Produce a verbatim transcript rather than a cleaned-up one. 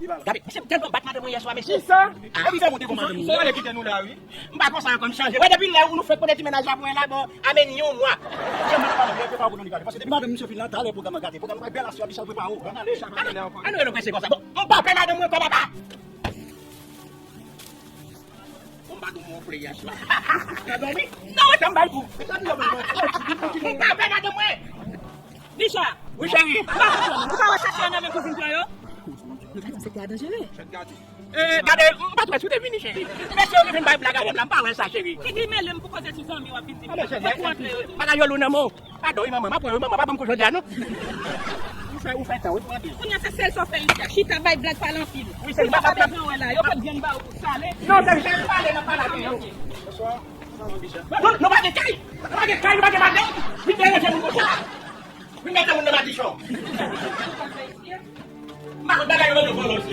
Gade, misye tèlman bat madanm mwen yè swa, mesye. Kisa? Ah, misye monte pou madanm mwen. Misye kite nou la, wi. M pa konsa ankò, m chanje. Wè, depi lè nou fèk konnen ti mennaj la pou mwen la, bon, amèn yon mwa. Janm pa pale, mwen pa pou nou li gade. Paske depi madanm misye fin la, talè pwogram nan gate. Pwogram nan bèl aswè, misye prepare. Ann ale, ann ale, nou prese konsa. Bon, m pa pè madanm mwen ankò, papa. Bon, m pa gon mwen fle yè swa. Nan dòmi? Non, wè, sa m bay kou. M pa pè madanm mwen. Bicha. Wi, cheri. M pa konprann. Ou pa wè sa fè nan men kouzin pa yo? Yo di konsèy a danjere. Eh, gade, m pa t wè si w te vini, cheri. Mesye yo ki vin bay blag avè m la, m pa wè sa, cheri. Ki ki mele m pou koze sou zanmi w ap vin di m? Bagay yo lou nan men w. Padon, wi, manman, m ap pran, wi, manman, pa ban m kou jodi a, non. Ou fè, ou fè tan, wi, pou anpil. Kounye a, se sèl sa w fè isi a. Chita, bay blag, pale anpil. Wi, cheri, m pa bezwen wè la. Yo pa t vin ba w salè. Non, cheri, cheri, pale, n ap pale avè yo. Bonswa. Nou, nou pa gen kay. Nou pa gen kay, nou pa gen madanm. Vin deranje moun konsa. Vin mete moun nan madichon. M pa konn bagay yo mande vòlò isi a.